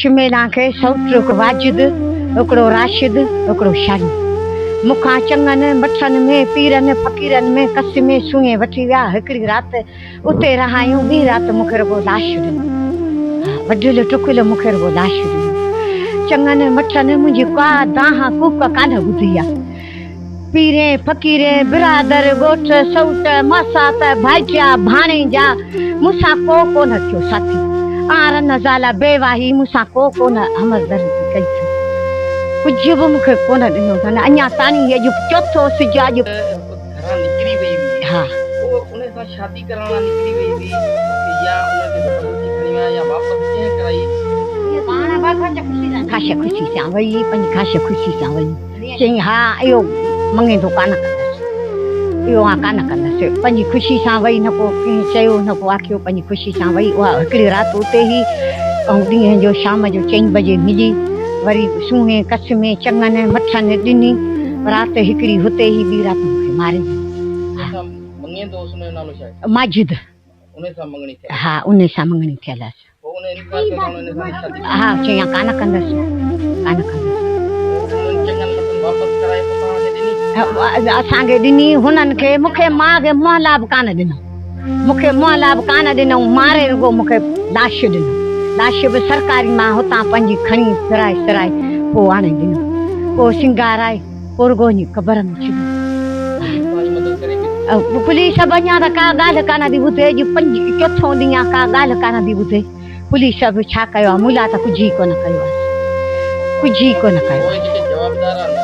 شميلا کي سئوٽ هڪ واجد، هڪڙو راشد، هڪڙو شاهين. مون کان چڱن مٺن ۾، پيرن فقيرن ۾ ڪس ۾ سونهين وٺي ويا. هڪڙي رات اتي رهايون، ٻي رات مون کي رڳو لاش ڏنو. ها، وڍيل ٽڪيل مون کي رڳو لاش ڏنو. چڱن مٺن منهنجي ڪا دانهن ڪوڪ ڪانه ٻڌي آ. پيرين فقيرين، برادر، ڳوٺ، سئوٽ، ماسات، ڀائٽيا، ڀاڻيجا، مون سان ڪو ڪونه ٿيو ساٿي. آن رن زال بيواهي مون سان ڪو ڪونه همدردي ڪئي ٿي. ڪجهه به مون کي ڪونه ڏنو اٿن. اڃا تاڻي هي اڄ چوٿون سج اڄ. گهران نڪري وئي هئي. ها. پوء ان سان شادي ڪرڻ لاء نڪري وئي هئي يا ان کي زبردستي کڻي ويا يا واپس ڪنهن ڪرائي. خاش خوشي سان وئي، پنهنجي خاش خوشي سان وئي. چيائين، ها اهو مڱيندو ڪانه ڪندس، اهو آء ڪانه ڪندس. پنهنجي خوشي سان وئي، نه ڪو ڪنهن چيو نه ڪو آکيو، پنهنجي خوشي سان وئي. اها هڪڙي رات اتي هئي ۽ ڏينهن جو شام جو چئين بجي ملي. وري سونهين قسمين چڱن مٺن ڏني. رات هڪڙي هتي هئي، ٻي رات مون کي ماري ويو. جنهن سان مڱيندو هوس ان جو نالو ڇا آهي؟ ماجد. انهي سان مڱڻي ٿيل هيس. ها انهي سان مڱڻي ٿيل هيس. پوء انهي انڪار ڪيو ته آئون انهي سان نه شادي ها چيائين ڪانه ڪندس، ڪانه ڪندس. پوء انهن چڱن مٺن واپس ڪرائي پوء توهان کي ڏني؟ اسان کي ڏني، هنن کي، مون کي ماء کي منهن لاء به ڪانه ڏنائون. مون کي منهن لاء به ڪانه ڏنائون، ماري رڳو مون کي لاش ڏنو. لاش به سرڪاري مان هتان پنهنجي کڻي ڦرائي سرائي پوء آڻي ڏنو. پوء سينگارائي پوء رڳو وڃي قبر ۾ ڇڏيو. پوليس توهان جي مدد ڪري پئي ٿي؟ پوليس به اڃا ته ڪا ڳالهه ڪانه ٿي ٻڌي، اڄ پنج چوٿون ڏينهن آ ڪا ڳالهه ڪانه ٿي ٻڌي. پوليس به ڇا ڪيو آ، مون لاء ته ڪجهه ئي ڪونه ڪيو آهي. ڪجهه ئي ڪونه ڪيو پوء آهي. جيڪي جوابدار آهن.